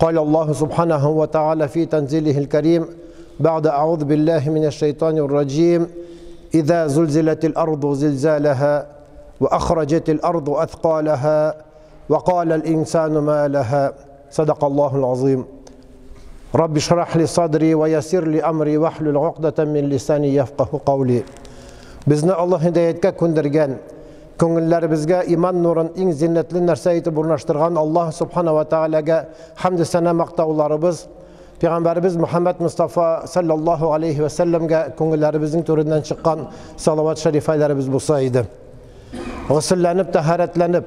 قال الله سبحانه وتعالى في تنزيله الكريم بعد أعوذ بالله من الشيطان الرجيم إذا زلزلت الأرض زلزالها وأخرجت الأرض أثقالها وقال الإنسان ما لها صدق الله العظيم. رب اشرح لي صدري ويسر لي أمري واحلل عقدة من لساني يفقه قولي. Безне Аллаһ һидаяткә күндергән, күңелләребезгә иман нурын иң зиннәтле нәрсә итеп урнаштырган Аллаһ субхана ва тәгаләгә хәмд сәна мактауларыбыз, Пәйгамбәребез Мөхәммәд Мустафа саллаллаһу алейхи ва сәлләмгә күңелләребезнең түреннән чыккан салават шәрифәләребез булса иде. Госелләнеп, тәһарәтләнеп,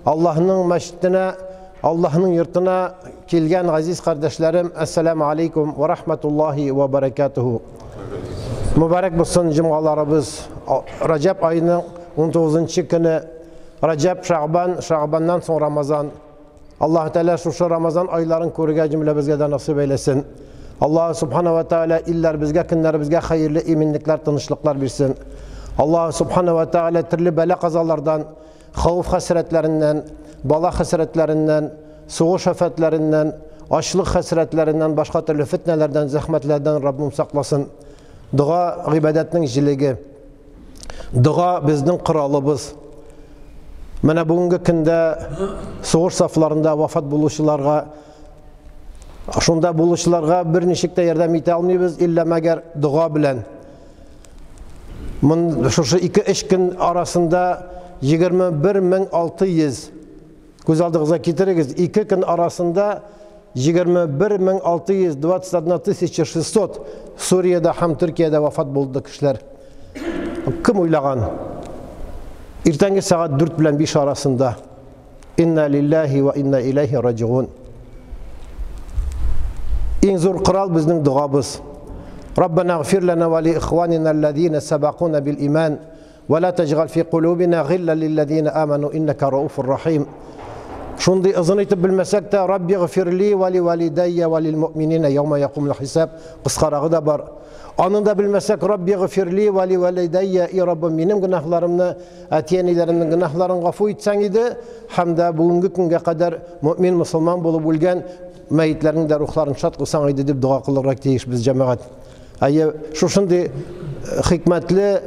Аллаһның мәчетенә, Аллаһның йортына килгән газиз кардәшләрем, ассаламу алейкум ва рахматуллахи ва баракатуху. Мөбарәк булсын җомгаларыбыз. Раҗәб аеның 19 көне, Раҗәб, Шәгъбан, Шәгъбаннан соң Рамазан. Аллаһ Тәгалә шушы Рамазан айларын күрергә җөмләбезгә дә насыйп әйләсен. Аллаһ субхана ва тәгалә илләребезгә, көннәребезгә хәерле иминлекләр, тынычлыклар бирсен. Аллаһ субхана ва тәгалә төрле бәла-казалардан, хәвеф хәсрәтләреннән, бала хәсрәтләреннән, сугыш афәтләреннән, ачлык хәсрәтләреннән, башка төрле фетнәләрдән, зәхмәтләрдән Раббым сакласын. Дога гыйбадәтнең җилеге. Дога безнең коралыбыз. Менә бүгенге көндә сугыш сафларында вафат булучыларга, шунда булучыларга берничек тә ярдәм итә алмыйбыз, иллә мәгәр дога белән. Мон шушы 2-3 көн арасында 21600, күз алдыгызга китерегез, 2 көн арасында 21600, 21600 Суриядә һәм Төркиядә вафат булды кешеләр. Кем уйлаган? Иртәнге сәгать 4 белән 5 арасында. Инна лиллахи ва инна илайхи раджиун. Иң зур корал безнең догабыз. Раббана гфир лана ва ли ихванина аллазина сабакуна бил иман ва ла таҗгал фи кулубина гилла лиллазина аману иннака рауфур рахим. Шундый озын итеп белмәсәк тә, Рабби гфирли ва ли валидайя ва лил муъминина яума якумул хисаб, кыскарагы да бар. Аны да белмәсәк, Рабби гфирли ва ли валидайя, и Раббым, минем гөнаһларымны, әти-әниләремнең гөнаһларын гафу итсәң иде, һәм дә бүгенге көнгә кадәр мөмин мусульман булып үлгән мәетләрнең дә рухларын шат кылсаң иде дип дога кылырга тиешбез, җәмәгать. Әйе, шушындый хикмәтле,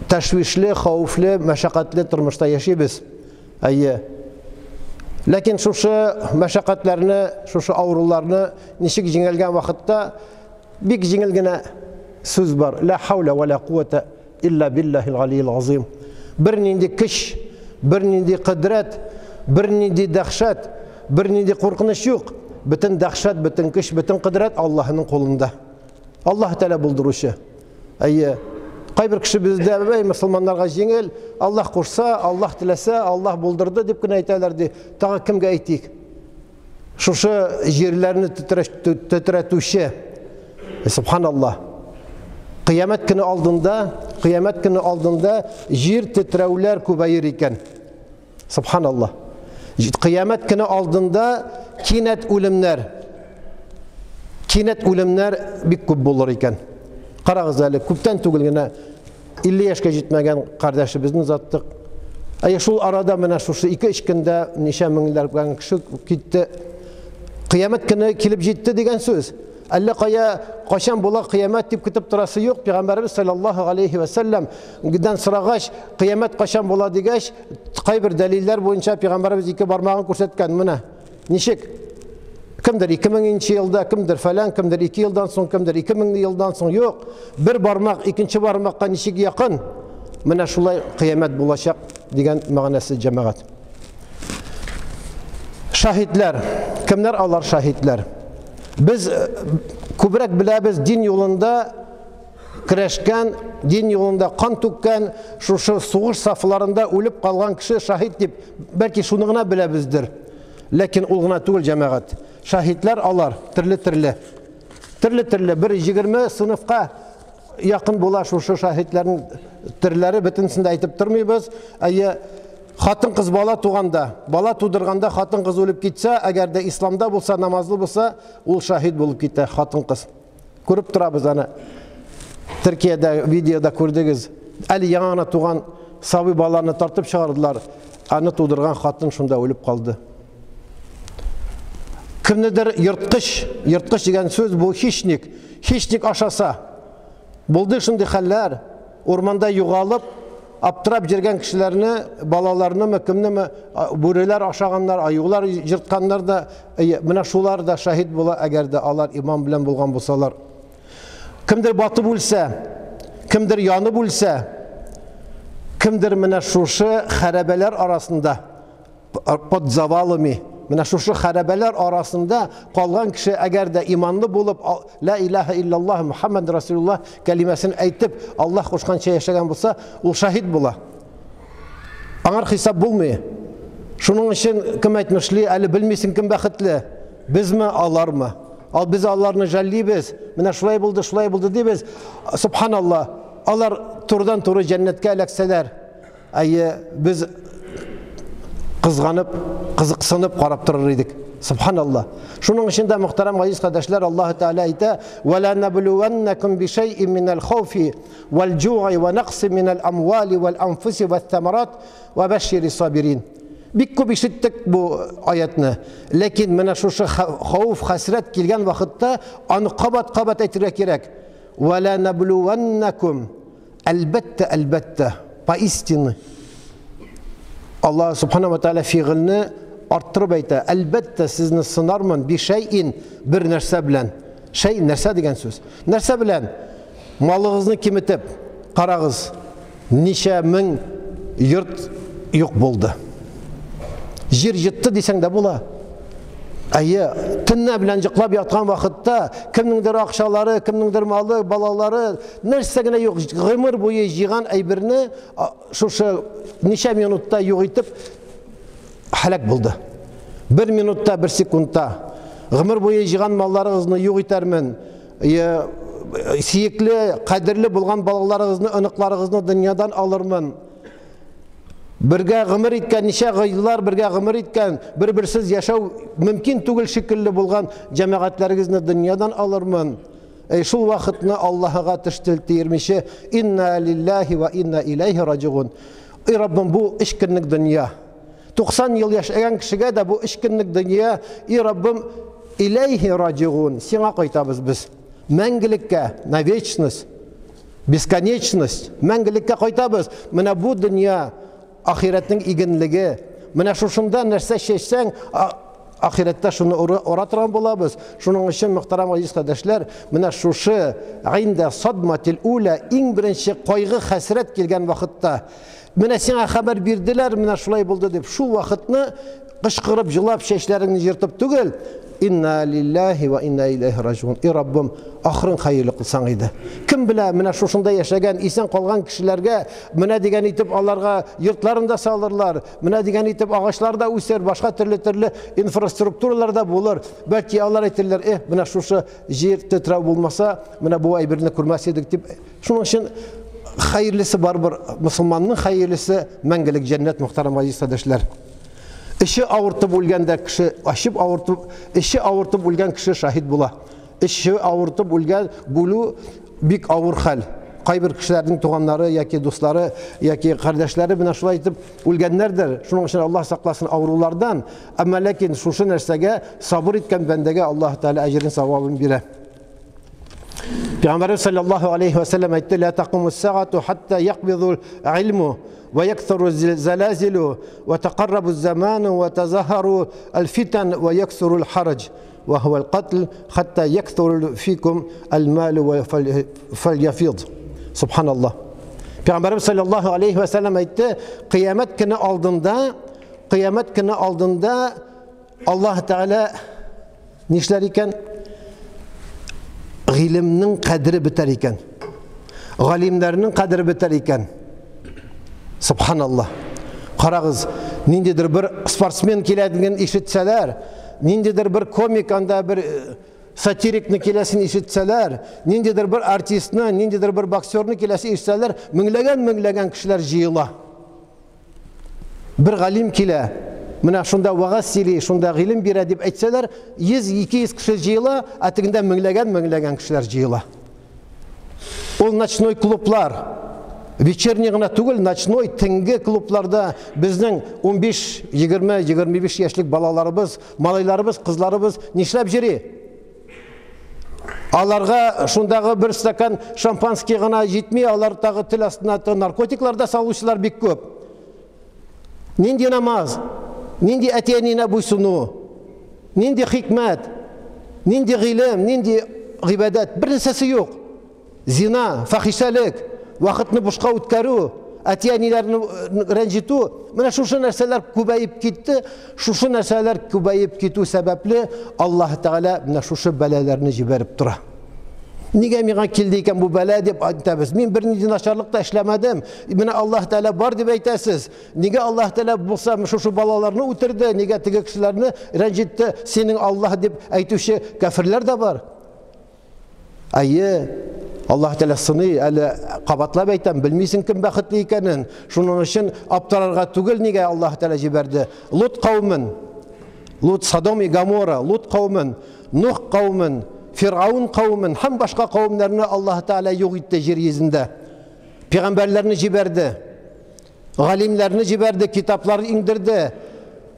тәшвишле, хәвефле, мәшәкатьле тормышта яшибез. Әйе. Ләкин шушы мәшәкатьләрне, шушы авыруларны ничек җиңелгән вакытта бик җиңел генә сүз бар. Ла хаула ва ла куата илла биллахил галиил азим. Бернинди көч, бернинди кодрәт, бернинди дәһшәт, бернинди куркыныч юк. Бөтен дәһшәт, бөтен көч, бөтен кодрәт Аллаһның кулында. Аллаһ Тәгалә булдыручы. Әйе. Кайбер кеше бездә, әй, мусульманнарга җиңел, Аллаһ кушса, Аллаһ теләсә, Аллаһ булдырды дип кенә әйтәләр ди. Тагы кемгә әйтик? Шушы җирләрне тетрәтүче. Субханаллаһ. Кыямәт көне алдында, кыямәт көне алдында җир тетрәүләр күбәер икән. Субханаллаһ. Кыямәт көне алдында кинәт үлемнәр, кинәт үлемнәр бик күп булыр икән. Карагыз әле, күптән түгел генә 50 яшькә җитмәгән кардәшебезне озаттык. Әйе, шул арада менә шушы 2-3 көндә ничә меңләгән кеше китте. Кыямәт көне килеп җитте дигән сүз. Әллә кая, кайчан була кыямәт дип көтеп торасы юк. Пәйгамбәребез саллаллаһу алейхи ва саллям гыдан сорагач, кыямәт кайчан була дигәч, кайбер дәлилләр буенча пәйгамбәребез ике бармагын күрсәткән. Менә ничек? Кемдер 2000 елда, кемдер фәлән, кемдер 2 елдан соң, кемдер 2000 елдан соң. Юк, бер бармак икенче бармакка ничек якын? Менә шулай кыямәт булачак дигән мәгънәсе, җәмәгать. Шаһитләр. Кемнәр алар шаһитләр? Без күбрәк беләбез дин юлында көрәшкән, дин юлында кан түккән, шушы сугыш сафларында үлеп калган кеше шаһит дип, бәлки шуны гына беләбездер. Ләкин ул гына түгел, җәмәгать. Шаһитләр алар төрле-төрле. Төрле-төрле бер 20 сыныфка якын була шушы шаһитләрнең төрләре, бөтенесен дә әйтеп тормыйбыз. Әйе, хатын-кыз бала туганда, бала тудырганда хатын-кыз үлеп китсә, әгәр дә исламда булса, намазлы булса, ул шаһит булып китә хатын-кыз. Күреп торабыз аны. Төркиядә видеода күрдегез. Әле яңа гына туган сабый баланы тартып чыгардылар. Аны тудырган хатын шунда үлеп калды. Кемнедер ерткыч, ерткыч дигән сүз бу хищник, хищник ашаса. Булды шундый хәлләр, урманда югалып, аптырап йөргән кешеләрне, балаларнымы, кемнеме, бүреләр ашаганнар, аюлар җыртканнар да, менә шулар да шаһит була, әгәр дә алар иман белән булган булсалар. Кемдер батып үлсә, кемдер янып үлсә, кемдер менә шушы хәрабәләр арасында, под завалами, менә шушы хәрабәләр арасында калган кеше, әгәр дә иманлы булып, ла илаһа иллаллаһ Мухаммад Расулуллаһ кәлимәсен әйтеп, Аллаһ кушканча яшәгән булса, ул шаһит була. Аңар хисап булмый. Шуның өчен кем әйтмешли, әле белмисең кем бәхетле, безме, алармы? Ал без аларны жәллибез. Менә шулай булды, шулай булды дибез. Субханалла, алар турыдан-туры җәннәткә эләксәләр, әйе, без кызганып, кызыксынып карап торыр идек. Субханалла. Шуның өчен дә, мөхтәрәм газиз кардәшләр, Аллаһ Тәгалә әйтә: "Ва ла наблуаннакум бишәйин минәл хауфи вал җуи ва нақси минәл амвали вал анфуси ват самарат ва башширис сабирин". Бик күп ишеттек бу аятны. Ләкин менә шушы хауф, хәсрәт килгән вакытта аны кабат-кабат әйтергә кирәк. Ва ла наблуаннакум. Әлбәттә, әлбәттә, поистине. Аллаһ субхана ва тааля фигыльне арттырып әйтә. Әлбәттә, сезне сынармын бишәйин бер нәрсә белән. Шәй нәрсә дигән сүз. Нәрсә белән? Малыгызны киметеп, карагыз, ничә мең йорт юк булды. Җир йотты дисәң дә була. Әйе, төннә белән йоклап яткан вакытта кемнеңдер акчалары, кемнеңдер малы, балалары, нәрсә генә юк, гомер буе җыйган әйберне шушы ничә минутта юк итеп һәлак булды. Бер минутта, бер секундта гомер буе җыйган малларыгызны юк итәрмен. Сөекле, кадерле булган балаларыгызны, оныкларыгызны дөньядан алырмын. Бергә гомер иткән, ничә еллар бергә гомер иткән, бер-берсез яшәү мөмкин түгел шикелле булган җәмәгатьләрегезне дөньядан алырмын. Әй, шул вакытны Аллаһыга теш тел тиермичә, инна лиллаһи ва инна иләйһи раҗигун. Эй, Раббым, бу өч көнлек дөнья. 90 ел яшәгән кешегә дә бу өч көнлек дөнья, и Раббым, иләйһи раҗигун, сиңа кайтабыз без. Мәңгелеккә, на вечность. Бесконечность, мәңгелеккә кайтабыз. Менә бу дөнья ахирәтнең игенлеге. Менә шушында нәрсә чәчсәң, ахирәттә шуны ора торган булабыз. Шуның өчен, мөхтәрәм газиз кардәшләр, менә шушы гиндә садматил уля, иң беренче кайгы хәсрәт килгән вакытта, менә сиңа хәбәр бирделәр, менә шулай булды дип, шул вакытны кычкырып җылап, чәчләреңне җыртып түгел, инна лиллаһи ва инна иләйһи раҗиун. И Раббым, ахырын хәерле кылсаң иде. Кем белә, менә шушында яшәгән, исән калган кешеләргә менә дигән итеп аларга йортларын да салырлар, менә дигән итеп агачлар да үсәр, башка төрле-төрле инфраструктуралар да булыр. Бәлки алар әйтерләр, эх, менә шушы җир тетрәү булмаса, менә бу әйберне күрмәс идек дип. Шуның өчен хәерлесе барыбер мусульманның хәерлесе мәңгелек җәннәт, мөхтәрәм газиз кардәшләр. Эче авыртып үлгән дә кеше, ачып авыртып, эче авыртып үлгән кеше шаһит була. Эче авыртып үлгән бүлү бик авыр хәл. Кайбер кешеләрнең туганнары яки дуслары яки кардәшләре менә шулай итеп үлгәннәрдер. Шуның өчен Аллаһ сакласын авырулардан. Әмма ләкин шушы нәрсәгә сабыр иткән бәндәгә Аллаһ Тәгалә әҗерен савабын бирә. Пәйгамбәрбез саллаллаһу алейхи ва сәлләм әйтте: "Ла тақумус саату хатта якбизу илму ва яксуру залазилу ва тақаррабу заману ва тазахару аль-фитан ва яксуру аль-харадж ва хуа аль-катл хатта яксуру фикум аль-мал ва фальяфид". Субханаллаһ. Пәйгамбәрбез саллаллаһу алейхи ва сәлләм әйтте: "Кыямәт көне алдында, кыямәт көне алдында Аллаһ Тәгалә нишләр икән? Гыйлемнең кадере бетәр икән. Галимнәрнең кадере бетәр икән. Субханаллаһ. Карагыз, ниндидер бер спортсмен килә дигән ишетсәләр, ниндидер бер комик анда бер сатирикны киләсен ишетсәләр, ниндидер бер артистны, ниндидер бер боксерны киләсе ишетсәләр, меңләгән-меңләгән кешеләр җыела. Бер галим килә, менә шунда вәгазь сөйли, шунда гыйлем бирә дип әйтсәләр, 100-200 кеше җыела, ә тегендә меңләгән-меңләгән кешеләр җыела. Ул ночной клублар, Вечерний гына түгел, ночной, төнге клубларда безнең 15, 20, 25 яшьлек балаларыбыз, малайларыбыз, кызларыбыз нишләп йөри? Аларга шундагы бер стакан шампанский гына җитми, алар тагы тел астына наркотиклар да салучылар бик күп. Нинди намаз, нинди әти-әниенә буйсыну, нинди хикмәт, нинди гыйлем, нинди гыйбадәт, бер нәрсәсе юк. Зина, фахишәлек, вакытны бушка үткәрү, әти-әниләрне рәнҗетү, менә шушы нәрсәләр күбәеп китте. Шушы нәрсәләр күбәеп китү сәбәпле Аллаһ Тәгалә менә шушы бәлаләрне җибәреп тора. Нигә миңа килде икән бу бәла дип әйтәбез. Мин бернинди начарлык та эшләмәдем. Менә Аллаһ Тәгалә бар дип әйтәсез. Нигә Аллаһ Тәгалә булса шушы балаларны үтерде, нигә теге кешеләрне рәнҗетте? Синең Аллаһ дип әйтүче кәферләр дә бар. Әйе, Аллаһ Тәгалә сыный, әле кабатлап әйтәм, белмисең кем бәхетле икәнен. Шуның өчен аптырарга түгел, нигә Аллаһ Тәгалә җибәрде. Лут каумен, Лут Содом и Гоморра, Лут каумен, Нух каумен, Фиргаун каумен һәм башка кавемнәрне Аллаһ Тәгалә юк итте җир йөзендә. Пәйгамбәрләрне җибәрде. Галимнәрне җибәрде, китаплар иңдерде.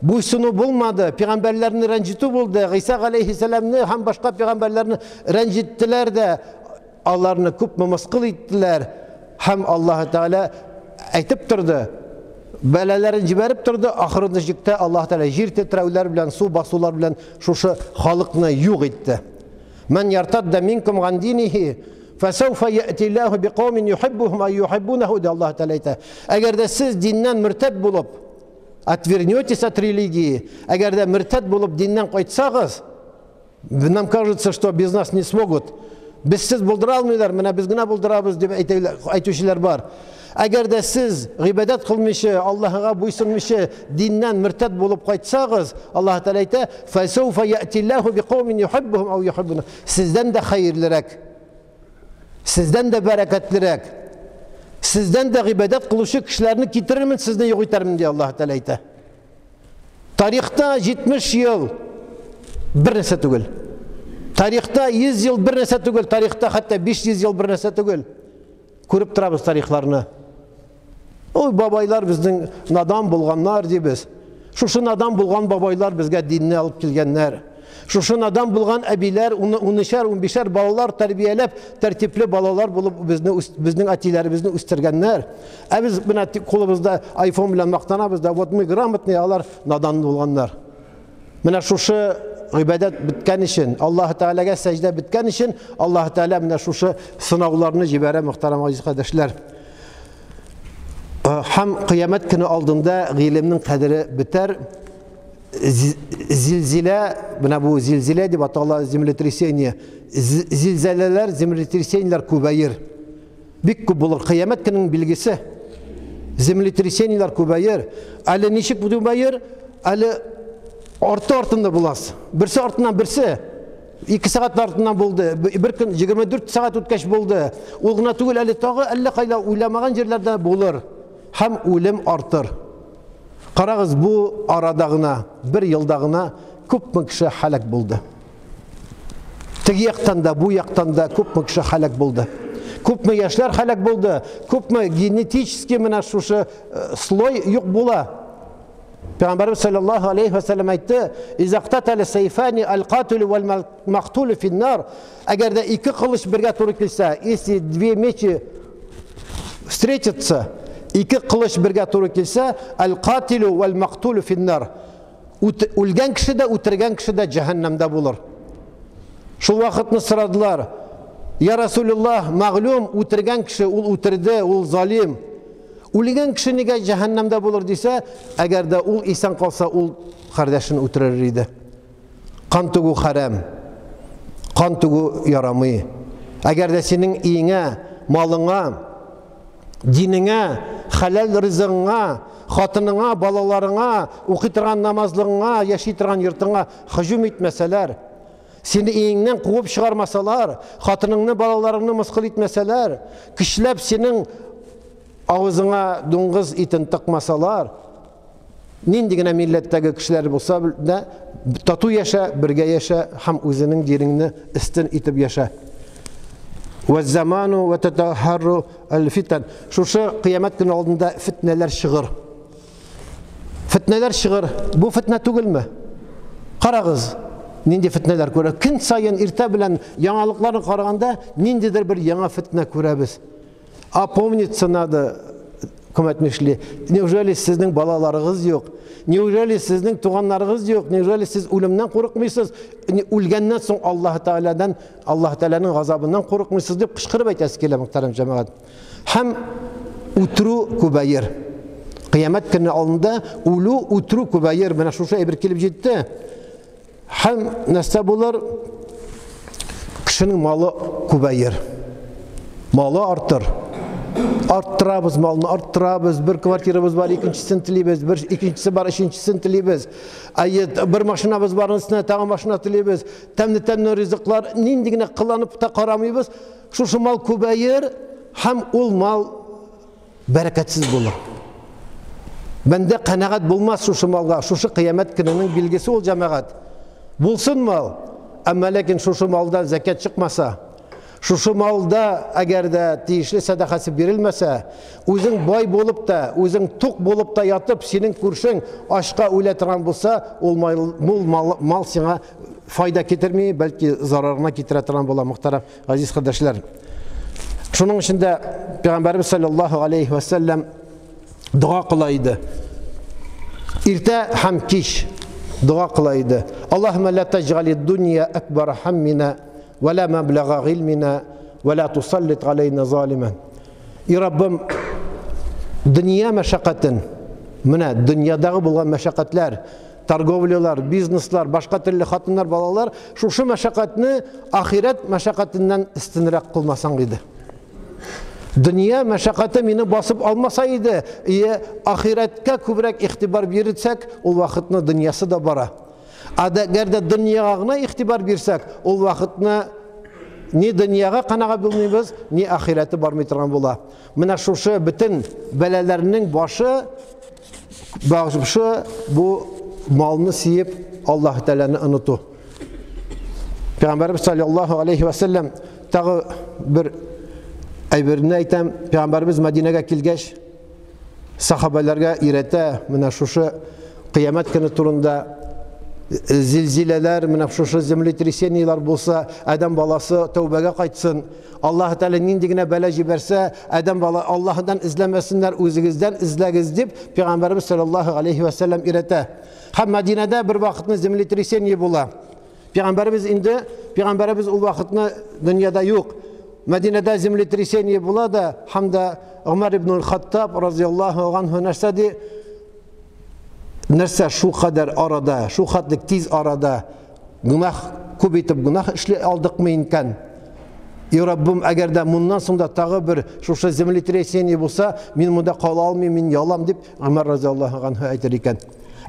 Буйсыну булмады, пәйгамбәрләрне рәнҗетү булды. Гыйса галәйһиссәламне һәм башка пәйгамбәрләрне рәнҗеттеләр дә, аларны күпме мыскыл иттеләр. Һәм Аллаһ Тәгалә әйтеп торды, бәлаләрен җибәреп торды, ахырында җиктә Аллаһ Тәгалә җир тетрәүләр белән, су басулар белән шушы халыкны юк итте. Ман яртадда минкум ган динихи фәсәүфә яти Аллаһу биқаумин юхиббухум ай юхиббунаху ди Аллаһ Тәгалә әйтә. Әгәр дә сез диннән мөртәд булып, отвернетесь от религии, әгәр дә мөртәд булып диннән кайтсагыз, нам кажется, что без нас не смогут. Безсез булдыра алмыйлар, менә без генә булдырабыз дип әйтүчеләр бар. Әгәр дә сез гыйбадәт кылмыйча, Аллаһыга буйсынмыйча диннән мөртәд булып кайтсагыз, Аллаһ Тәгалә әйтә: "Фәсәүфә яти Аллаһу биқаумин юхиббухум ау юхиббуна". Сездән дә хәерлерәк, сездән дә бәрәкәтлерәк, сездән дә гыйбадәт кылучы кешеләрне китерермен, сезне юк итәрмен, ди Аллаһ Тәгалә әйтә. Тарихта 70 ел бер нәрсә түгел. Тарихта 100 ел бер нәрсә түгел, тарихта хәтта 500 ел бер нәрсә түгел. Күреп торабыз тарихларны. Ой, бабайлар безнең надан булганнар дибез. Шушы надан булган бабайлар безгә динне алып килгәннәр. Шушы надан булган әбиләр унышар, унбишәр балалар тәрбияләп, тәртипле балалар булып безне безнең әтиләребезне үстергәннәр. Ә без менә кулыбызда iPhone белән мактанабыз да, вот мы грамотные, алар надан булганнар. Менә шушы гыйбадәт беткән өчен, Аллаһ Тәгаләгә сәҗдә беткән өчен, Аллаһ Тәгалә менә шушы сынауларны җибәрә, мөхтәрәм газиз кардәшләр. Һәм кыямәт көне алдында гыйлемнең кадере бетәр. Зилзилә, менә бу зилзилә дип атала, землетрясение. Зилзәләләр, землетрясениеләр күбәер. Бик күп булыр. Кыямәт көненең билгесе. Землетрясениеләр күбәер. Әле ничек күбәер? Әле арты артында булас. Берсе артыннан берсе. 2 сәгать артыннан булды. Бер көн 24 сәгать үткәч булды. Ул гына түгел, әле тагы әллә кайда уйламаган җирләрдә булыр. Һәм үлем артыр. Карагыз, бу арада гына, бер елда гына күпме кеше һәлак булды. Теге яктан да, бу яктан да күпме кеше һәлак булды. Күпме яшьләр һәлак булды, күпме генетически менә шушы слой юк була. Пәйгамбәрбез саллаллаһу алейхи ва саллям әйтте: "Изактатала сайфани аль-катилу вал мактулу финнар". Әгәр дә ике кылыч бергә туры килсә, если две мечи встретятся, ике кылыч бергә туры килсә, аль-катилу вал мактулу финнар. Үлгән кеше дә, үтергән кеше дә җәһәннәмдә булыр. Шул вакытны сорадылар: "Я Расулуллаһ, мәгълүм, үтергән кеше ул үтерде, ул залим. Үлгән кеше нигә җәһәннәмдә булыр дисә, әгәр дә ул исән калса, ул кардәшен үтерер иде. Кан түгү хәрам. Кан түгү ярамый. Әгәр дә синең өеңә, малыңа, динеңә, хәләл ризыгыңа, хатыныңа, балаларыңа, укый торган намазлыгыңа, яши торган йортыңа һөҗүм итмәсәләр, сине өеңнән куып чыгармасалар, хатыныңны, балаларыңны мыскыл итмәсәләр, көчләп синең авызыңа дуңгыз итен тыкмасалар, нинди генә милләттәге кешеләр булса да, тату яшә, бергә яшә һәм үзенең динеңне өстен итеп яшә. Вәз-заману ва татахарру аль-фитан. Шушы кыямәт көне алдында фитнәләр чыгыр. Фитнәләр чыгыр. Бу фитнә түгелме? Карагыз, нинди фитнәләр күрә. Көн саен иртә белән яңалыкларны караганда ниндидер бер яңа фитнә күрәбез. А помниться надо, кем әйтмешли, неужели сезнең балаларыгыз юк? Неужели сезнең туганнарыгыз юк? Неужели сез үлемнән курыкмыйсыз? Үлгәннән соң Аллаһ Тәгаләдән, Аллаһ Тәгаләнең газабыннан курыкмыйсыз дип кычкырып әйтәсе килә, мөхтәрәм җәмәгать. Һәм үтерү күбәер. Кыямәт көне алдында үлү, үтерү күбәер. Менә шушы әйбер килеп җитте. Һәм нәрсә булыр? Кешенең малы күбәер. Малы артыр. Арттырабыз малны, арттырабыз. Бер квартирабыз бар, икенчесен телибез, бер икенчесе бар, өченчесен телибез. Әйе, бер машинабыз бар, өстенә тагын машина телибез. Тәмле-тәмле ризыклар, нинди генә кыланып та карамыйбыз. Шушы мал күбәер һәм ул мал бәрәкәтсез булыр. Бәндә канәгать булмас шушы малга. Шушы кыямәт көненең билгесе ул, җәмәгать. Булсын мал, әмма ләкин шушы малдан зәкят чыкмаса, шушы малда әгәр дә тиешле сәдакасы бирелмәсә, үзең бай булып та, үзең тук булып та ятып, синең күршең ачка үлә торган булса, ул мал, мул мал, мал сиңа файда китерми, бәлки зарарына китерә торган була, мөхтәрәм газиз кардәшләр. Шуның өчен дә Пәйгамбәрбез саллаллаһу алейхи ва саллям дога кыла иде. Иртә һәм кич дога кыла иде. Аллаһумма ла таҗгали дунья акбар хаммина ва ла маблага гыйльмина ва ла тусаллит алейна залиман. И Раббым, дөнья мәшәкатен, менә дөньядагы булган мәшәкатьләр, торговлялар, бизнеслар, башка төрле хатыннар, балалар, шушы мәшәкатьне ахирәт мәшәкатеннән өстенрәк кылмасаң иде. Дөнья мәшәкате мине басып алмаса иде, ие, ахирәткә күбрәк игътибар бирсәк, ул вакытны дөньясы да бара. Әгәр дә дөньяга гына игътибар бирсәк, ул вакытны ни дөньяга канәгать булмыйбыз, ни ахирәте бармый торган була. Менә шушы бөтен бәлаләрнең башы башы бу малны сөеп Аллаһ Тәгаләне оныту. Пәйгамбәрбез саллаллаһу алейхи ва саллям тагы бер әйберне әйтәм. Пәйгамбәрбез Мәдинәгә килгәч, сахабаларга өйрәтә менә шушы кыямәт көне турында, зилзиләләр, менә шушы землетрясениеләр булса, адәм баласы тәүбәгә кайтсын. Аллаһ Тәгалә нинди генә бәла җибәрсә, адәм бала Аллаһдан эзләмәсеннәр, үзегездән эзләгез дип Пәйгамбәрбез саллаллаһу алейхи ва саллям өйрәтә. Һәм Мәдинәдә бер вакытны землетрясение була. Пәйгамбәребез инде, пәйгамбәребез ул вакытны дөньяда юк. Мәдинәдә землетрясение була да, һәм дә Умар ибн Хаттаб разияллаһу анһу нәрсә ди? Нәрсә шу кадәр арада, шу хәтлек тиз арада гөнаһ күп итеп гөнаһ эшли алдыкмы икән? И Раббым, әгәр дә моннан соң да тагы бер шушы землетрясение булса, мин монда кала алмыйм, мин ялам дип Умар разияллаһу анһу әйтер икән.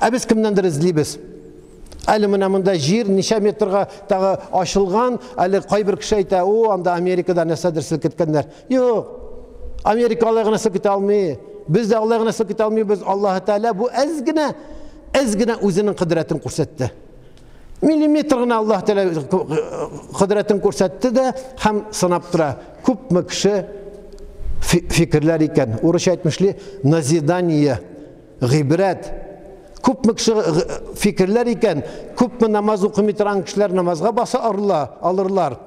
Ә без кемнәндер эзлибез. Әле менә монда җир ничә метрга тагы ачылган, әле кайбер кеше әйтә, о, анда Америкада нәрсәдер селкеткәннәр. Юк. Америка алай гына селкетә алмый. Без дә алай гына селкетә алмыйбыз. Аллаһ Тәгалә бу әз генә, әз генә үзенең кодрәтен күрсәтте. Миллиметр гына Аллаһ Тәгалә кодрәтен күрсәтте дә һәм сынап тора. Күпме кеше фикерләр икән. Урысча әйтмешли, назидание, гыйбрәт. Күпме кеше фикерләр икән, күпме намаз укымый торган кешеләр намазга баса алырлар.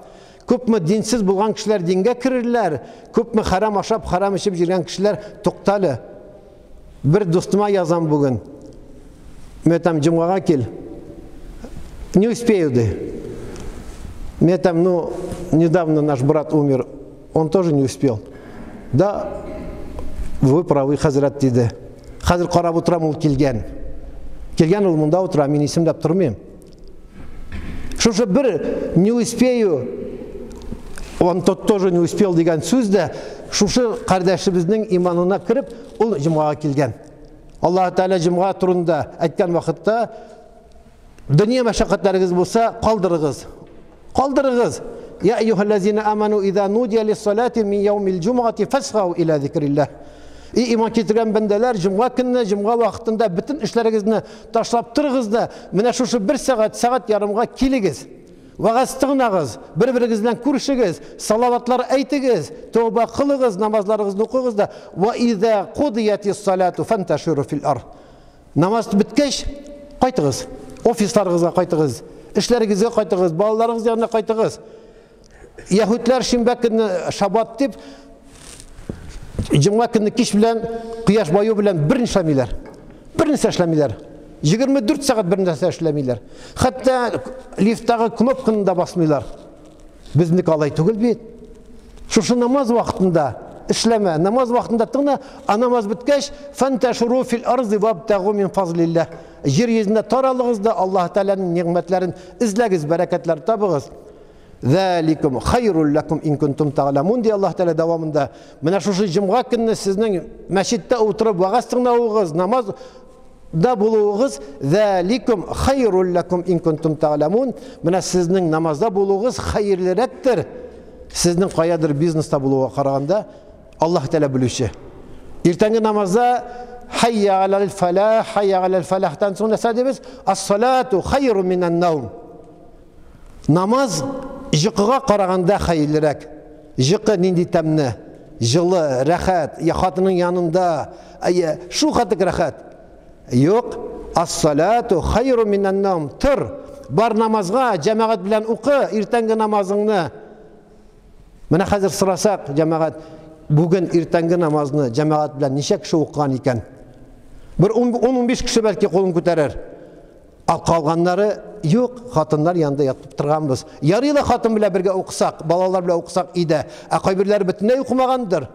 Күпме динсез булган кешеләр дингә керерләр, күпме харам ашап, харам эчеп йөргән кешеләр туктале. Бер дустыма язам бүген. Мен там җомгага кил. Не успею, ди. Мен там, ну, недавно наш брат умер, он тоже не успел. Да, вы правы, хәзрәт, диде. Хәзер карап утырам, ул килгән. Килгән ул монда утыра, мин исемләп тормыйм. Шушы бер не успею, он тот тоже не успел дигән сүз дә шушы кардәшебезнең иманына кереп, ул җомгага килгән. Аллаһ Тәгалә җомга турында әйткән вакытта, дөнья мәшәкатьләрегез булса, калдырыгыз. Калдырыгыз. Я әйюһәлләзина аману иза нудия лиссалати мин яумил җумгати фасгау ила зикрилләһ. И иман китергән бәндәләр, җомга көнне, җомга вакытында бөтен эшләрегезне ташлап торыгыз да, менә шушы бер сәгать, сәгать ярымга килегез. Вәгазь тыңлагыз, бер-берегез белән күрешегез, салаватлар әйтегез, тәүбә кылыгыз, намазларыгызны укыгыз да ва иза кудиятис салату фанташиру фил ард. Намаз беткәч, кайтыгыз. Офисларыгызга кайтыгыз, эшләрегезгә кайтыгыз, балаларыгыз янына кайтыгыз. Яһүдләр шимбә көнне шабат дип, җомга көнне кич белән кояш баю белән берни эшләмиләр. Бернәрсә эшләмиләр. 24 сәгать бернәрсә эшләмиләр. Хәтта лифттагы кнопканы да басмыйлар. Безнеке алай түгел бит. Шушы намаз вакытында эшләмә, намаз вакытында тыңла, а намаз беткәч, фанташуру фил арзи вабтагу мин фазлиллаһ. Җир йөзендә таралыгыз да Аллаһ Тәгаләнең нигъмәтләрен эзләгез, бәрәкәтләр табыгыз. Заликум хайрул лакум ин кунтум та'ламун ди Аллаһ Тәгалә дәвамында. Менә шушы җомга көнне сезнең мәчеттә утырып вәгазь тыңлавыгыз, намаз да булуыгыз заликум хайрул лакум ин кунтум та'ламун. Менә сезнең намазда булуыгыз хәерлерәктер. Сезнең каядыр бизнеста булуга караганда Аллаһ Тәгалә белүче. Иртәнге намазда хайя алал фалах, хайя алал фалахтан соң нәрсә дибез? Ас-салату хайру минан наум. Намаз җыкыга караганда хәерлерәк. Җыкы нинди тәмне, җылы, рәхәт, я хатының янында, әйе, шул хәтлек рәхәт. Юк, ас-салату хайру минан наум. Тор, бар намазга, җәмәгать белән укы иртәнге намазыңны. Менә хәзер сорасак, җәмәгать, бүген иртәнге намазны җәмәгать белән ничә кеше укыган икән? Бер 10-15 кеше бәлки кулын күтәрер. Ә калганнары юк, хатыннар янында ятып торганбыз. Ярый ла хатын белән бергә укысак, балалар белән укысак иде. Ә кайберләре бөтенләй укымагандыр.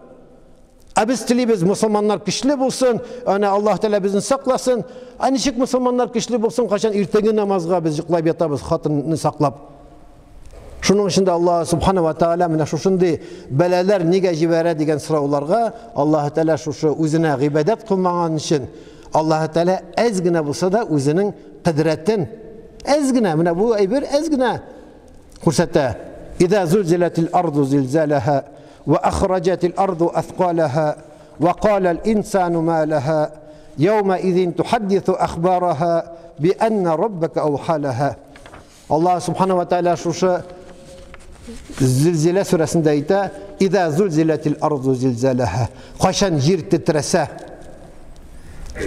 Ә без телибез, мусульманнар көчле булсын, әнә Аллаһ Тәгалә безне сакласын. Ә ничек мусульманнар көчле булсын, кайчан иртәнге намазга без йоклап ятабыз, хатынны саклап. Шуның өчен дә Аллаһ Субхана ва Тааля менә шушындый бәлаләр нигә җибәрә дигән сорауларга Аллаһ Тәгалә шушы үзенә гыйбадәт кылмаган өчен Аллаһ Тәгалә әз генә булса да үзенең кудрәтен әз генә, менә бу әйбер әз генә күрсәтә. Иза зулзилатил арду зилзалаха ва ахраҗатил арду аthqалаха ва калал инсану ма лаха яума изин тухаддису ахбараха би анна раббака ауха лаха. Аллаһ Субхана ва Тааля шушы Зилзилә сүрәсендә әйтә: "Иза зулзилатил арду зилзалаха". Кайчан җир тетрәсә,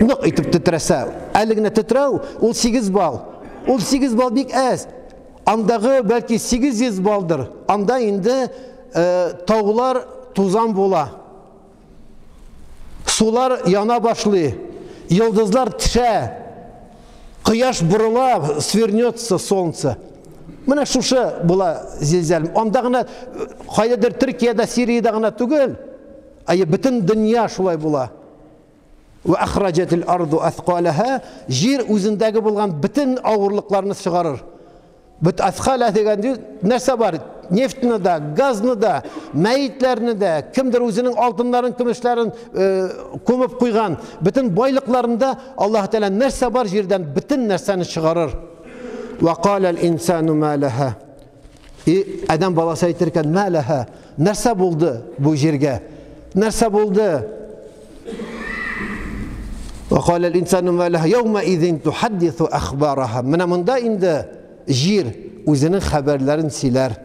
нык итеп тетрәсә, әле генә тетрәү ул 8 балл. Ул 8 балл бик әз. Андагы бәлки 800 баллдыр. Анда инде таулар тузан була. Сулар яна башлый, йолдызлар төшә, кояш борыла, свернется солнце. Менә шушы була зилзәл. Анда гына кайдадыр Төркиядә, Сириядә генә түгел, ә бөтен дөнья шулай була. Ва ахраҗатил арду аthqалаха, җир үзендәге булган бөтен авырлыкларны чыгарыр. Бит асхала дигән нәрсә бар? Нефтьне да, газны да, мәетләрне дә, кемдер үзенең алтыннарын, көмешләрен күмеп куйган, бөтен байлыкларын да Аллаһ Тәгалә нәрсә бар җирдән бөтен нәрсәне чыгарыр. Ва калал инсану ма лаха. И адәм баласы әйтер икән, ма лаха? Нәрсә булды бу җиргә? Нәрсә булды? Ва калал инсану ма лаха яума изин тухаддису ахбараха. Менә монда инде җир үзенең хәбәрләрен сөйләр.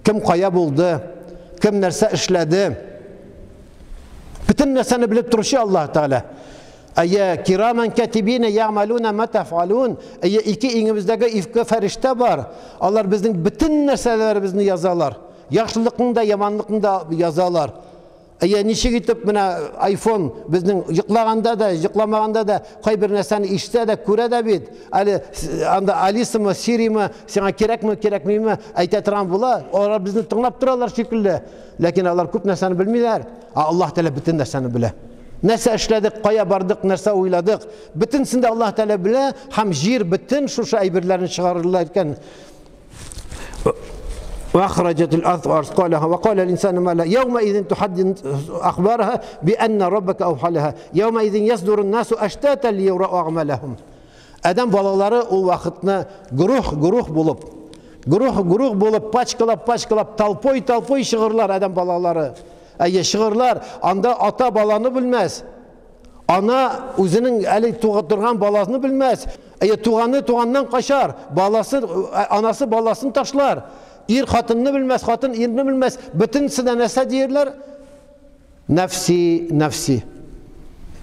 Кем кая булды, кем нәрсә эшләде. Бөтен нәрсәне белеп торучы Аллаһ Тәгалә. Әйе, кираман катибина я'малуна ма тафалун. Әйе, ике иңебездәге ике фәрештә бар. Алар безнең бөтен нәрсәләребезне язалар. Яхшылыкны да, яманлыкны да язалар. Әйе, ничек итеп менә iPhone безнең йоклаганда да, йокламаганда да кайбер нәрсәне ишетә дә, күрә дә бит. Әле анда Алисамы, Сиримы, сиңа кирәкме, кирәкмиме әйтә торган була. Алар безне тыңлап торалар шикелле. Ләкин алар күп нәрсәне белмиләр. Ә Аллаһ Тәгалә бөтен нәрсәне белә. Нәрсә эшләдек, кая бардык, нәрсә уйладык, бөтенсен дә Аллаһ Тәгалә белә һәм җир бөтен шушы әйберләрне чыгарырлар икән. وأخرجت الأرض أثقالها وقال الإنسان ما لا يومئذ تحدث أخبارها بأن ربك أوحى لها يومئذ يصدر الناس أشتاتا ليروا أعمالهم. Адәм балалары ул вакытны гөрух-гөрух булып, гөрух-гөрух булып, пачкалап-пачкалап, толпой-толпой чыгырлар адәм балалары. Әйе, чыгырлар. Анда ата баланы белмәс. Ана үзенең әле торган баласын белмәс. Әйе, туганы туганнан качар, баласы, анасы баласын ташлар. Ир хатынны белмәс, хатын ирне белмәс. Бөтенесе дә нәрсә диярләр? Нәфси, нәфси.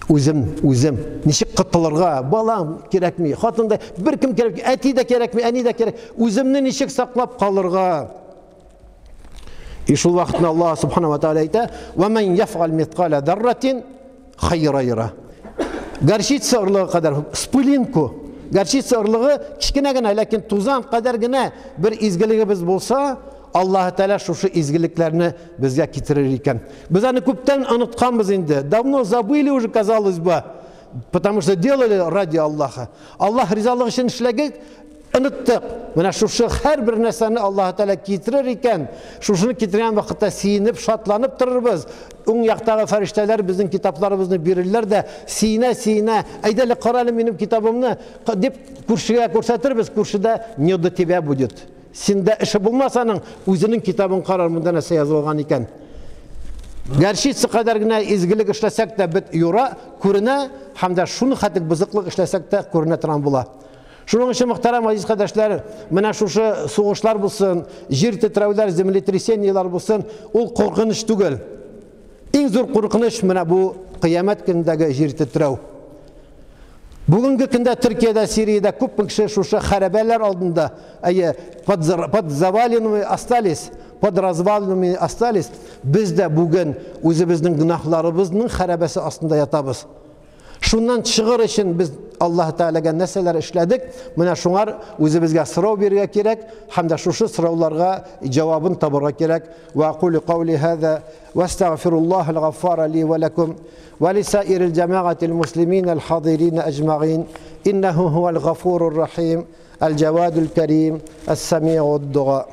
Үзем, үзем. Ничек котылырга? Балам кирәкми, хатын да, беркем кирәкми, әти дә кирәкми, әни дә кирәк. Үземне ничек саклап калырга? И шул вакытта Аллаһ субхана ва тааля әйтә: "Ва ман яфъал миткала дарратин хайра яра". Горчица орлыгы кадәр, с пылинку. Горчица орлыгы кечкенә генә, ләкин тузан кадәр генә бер изгелегебез булса, Аллаһ Тәгалә шушы изгелекләрне безгә китерер икән. Без аны күптән онытканбыз инде. Давно забыли уже, казалось бы, потому что делали ради Аллаха. Аллаһ ризалыгы өчен эшләгек, оныттык. Менә шушы һәрбер нәрсәне Аллаһ Тәгалә китерер икән, шушыны китергән вакытта сөенеп, шатланып торырбыз. Уң яктагы фәрештәләр безнең китапларыбызны бирерләр дә, сөенә-сөенә, әйдә әле кара әле минем китабымны, дип күршегә күрсәтербез, күршедә не до тебя будет. Синдә эше булмас аның, үзенең китабын карар, монда нәрсә язылган икән. Горчица кадәр генә изгелек эшләсәк тә бит юра күренә, һәм дә шуны хәтлек бозыклык эшләсәк тә күренә торган була. Шуның өчен, мөхтәрәм газиз кардәшләр, менә шушы сугышлар булсын, җир тетрәүләр, землетрясениеләр булсын, ул куркыныч түгел. Иң зур куркыныч менә бу кыямәт көнендәге җир тетрәү. Бүгенге көндә Төркиядә, Сириядә күп кеше шушы хәрабәләр алдында, әйе, под завалинами остались, под развалинами остались. Без дә бүген үзебезнең гөнаһларыбызның хәрабәсе астында ятабыз. Шуннан чыгыр өчен без Аллаһ Тәгаләгә нәрсәләр эшләдек? Менә шуңар үзебезгә сорау бирергә кирәк һәм дә шушы сорауларга җавабын табырга кирәк. Ва акулю каули һаза ва астагфируллаһал гаффара ли ва лакум ва лисаирил җамагатил муслимин аль хадирин аҗмагин иннаху хуал гафурур рахим аль җавадул карим ас-самиуд дуа.